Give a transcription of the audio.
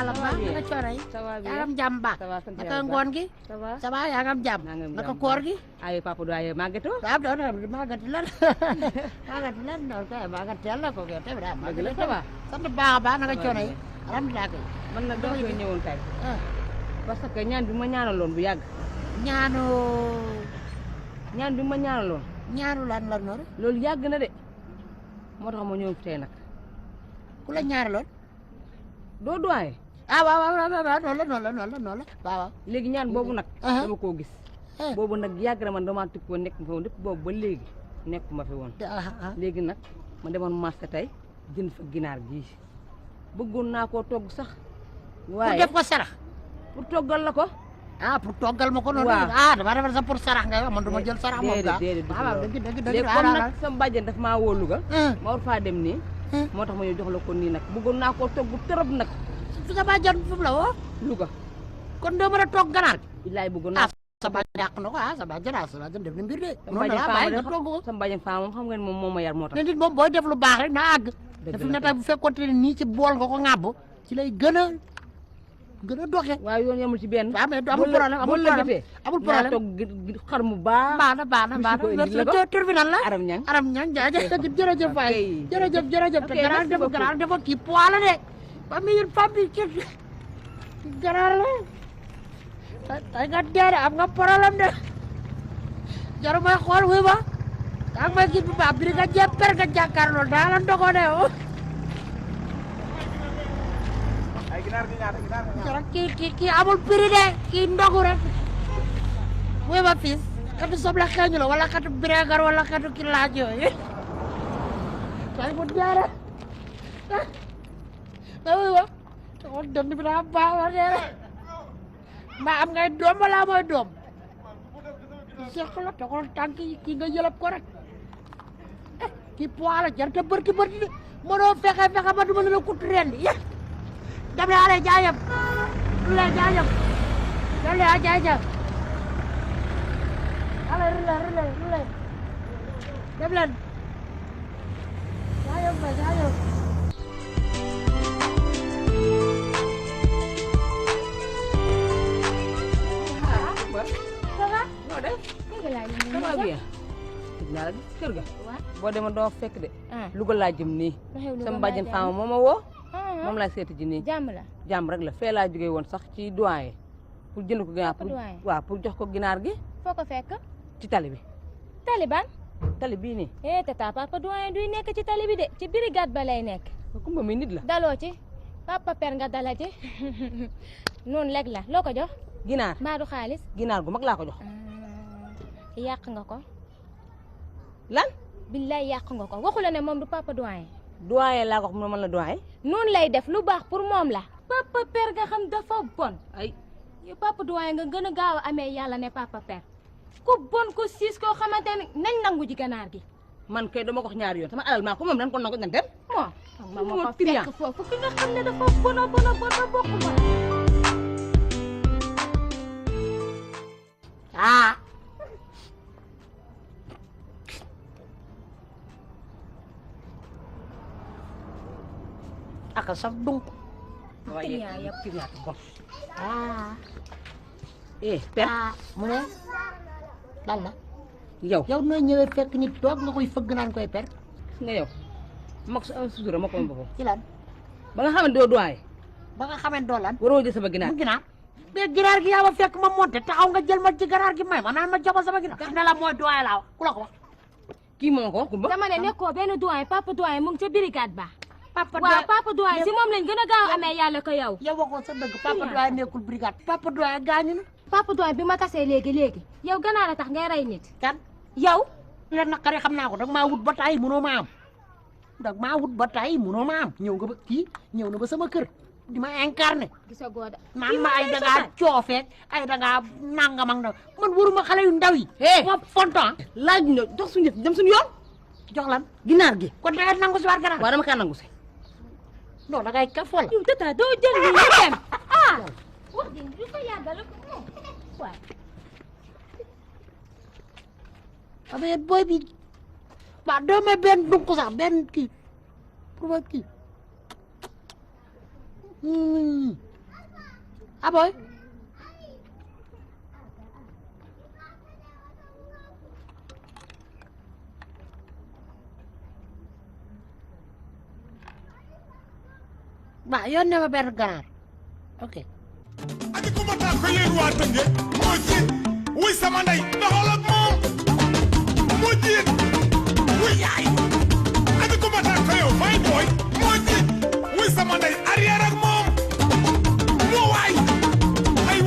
la baax naka coono yi. ça va bien yaa ngi am jàmm baax. ça va sant naka yàlla ngoon gi. ça va ça va yaa ngi am jàmm. naka koor gi. ay papa doye Maguette. waaw non non Maguette lan Maguette lan non kay Maguette teel na ko yow tamit ah. dëgg la ça va. sant baax a baax naka coono yi. alhamdulilah kay. man nag dama koy ñëwoon tey. parce que ñaan bi ma ñaanaloon bu yàgg. ñaanu ma ñaanaloon. ñaanu lan noonu. loolu yàgg na de moo tax ma ñëw fi tey nag. ku la ñaanaloon. doo doye. ah waaw waaw waaw noonu la waaw. léegi ñaan boobu nag. dama koo gis. boobu nag yàgg na man damaa tukki woon nekk ma fi woon depuis boobu ba léegi nekk ma fi woon. léegi nag ma demoon marché tey jënd fa ginaar gii bëggoon naa koo togg sax. waaye pour def ko sarax. pour toggal la ko. ah pour toggal ma ko noonu. waaw ah dama defar sax pour sarax nga man duma jël sarax moom gaa. déedéet waaw dëgg léegi comme nag sama bàjjen daf maa woo Louga. ma war faa dem nii. moo tax ma ñëw jox la ko nii nag bëggoon naa koo togg trop nag. fi sa bàjjen fu mu la woo. Louga. kon doo mën a togg ganaar gi. bilaay bëggoon naa. sa bàjjen yàq na ko sa bàjjen def na mbir de. sama bàjjen faama nga togg ko sama bàjjen faama moom xam ngeen moom moo ma yar moo tax. nit moom booy def lu baax rek na àgg. dëgg la tey bu fekkoon ne nii ci bool nga ko ŋàbb ci lay gën a doxe. waaw yoon yamul ci benn. waaw mais amul problème amul problème togg xar mu baax. baax na tribunal la. Aram Ñang jërëjëf waay jërëjëf te ganaar dafa kii poids la de ba mi fam bi ci ganaar la tey nga dee de am nga problème de jaru may xool wuy ba ak may gis bu baax biri nga jepper nga jàkkaarloo daa la ndogoo de jara kii amul prix de kii ndogu rek wuy ba fils katu soble xeeñu la wala katu biregar wala katu ki laaj yooyu tay mu jaara wuy ba taxoon dënd bi daa baax wa dee mbaa am ngay doom wala mooy doom seq la taxoon tànk yi kii nga yëlëb ko rek kii poids la jar te bërki bërki mënoo fexe ba du ma la kut ren di dem le ale jaajëf rule jaajëf dale a jaajëf ale rule dem leen jaajëf ba jaajëf noo def ça va bien naa la gis kër ga boo demoon doo fekk de Louga laa jëm nii sama bàjjen faama moo ma woo moom laa seeti ji nii jàmm rek la fee laa jógee woon sax ci doyen pour jënd ko ginaar pour jox ko ginaar gi foo ko fekk ci tali bi taliban tali bii nii tata papa doyen duy nekk ci tali bi de ci brigade ba lay nekk kumba mi nit la daloo ci papa per nga dala ci noonu leg la loo ko jox ginaar mbaa du xaalis ginaar gu mag laa ko jox yàq nga ko lan billaay yàq nga ko waxu la ne moom du papa doyen laa ko wax man la doyen noonu lay def lu baax pour moom la papa per nga xam dafa bon ay yow papa doyen nga gën a gaaw a amee yàlla ne papa per ku bon ku siis koo xamante ne nañ nangu ji ganaar gi man kay dama ko wax ñaari yoon sama alal maa ko moom nan ko nangu nan dem ma ko fekk foofu ki nga xam ne dafa bon ba bokk ma aka saf dung waaye kiriyaat bon per mu ne lan la yow nooy ñëwee fekk nit toog nga koy fëgg naan koy per nga yow mag sa am sutura ma ko am boppam ci lan ba nga xamante doo doyen ba nga xamante doo lan waroo jël sama ginaar mais ginaar gi yaa ma fekk ma monté taxaw nga jël ma ci ginaar gi may ma naan ma jox sama ginaar ne la mooy doyen laa wax ku la ko wax kii moo ko wax Kumba dama ne nekkoo benn doyen papa doyen mu ngi ca brigade ba papa doyen si moom lañ gën a gaaw amee yàlla ko yow waxoo sa dëgg papa doyen nekkul brigade papa doyen gaañu na papa doyen bi ma tasee léegi yow ganaar a tax ngay rey nit kan yow la naqari xam naa ko dag maa wut ba tay munoo ma am ñëw nga ba kii ñëw na ba sama kër di ma incarné gisa gooda naan ma ay dangaa coofeek ay dangaa nangam ak man waruma xale yu ndaw yi ma fonton laaj ñu jox suñu dem suñu yoon jox lan ginaar gi kon da ngay nangu si waat ganaar waaw dama kaa nangu si non da ngay kafol yow tata doo jël ñu dem wax di du ko yàggal waay avec boy bi ba doo may benn dunk sax benn kii pour kii aboy ba yónnee ma benn ganaar ok adi ko mata ko yéen waa Tëngéej moo jiit wuy sama ndey doxal ak moom moo jiit wuy yaay adi ko mata ko yow may booy moo jiit wuy sama ndey arrière ak moom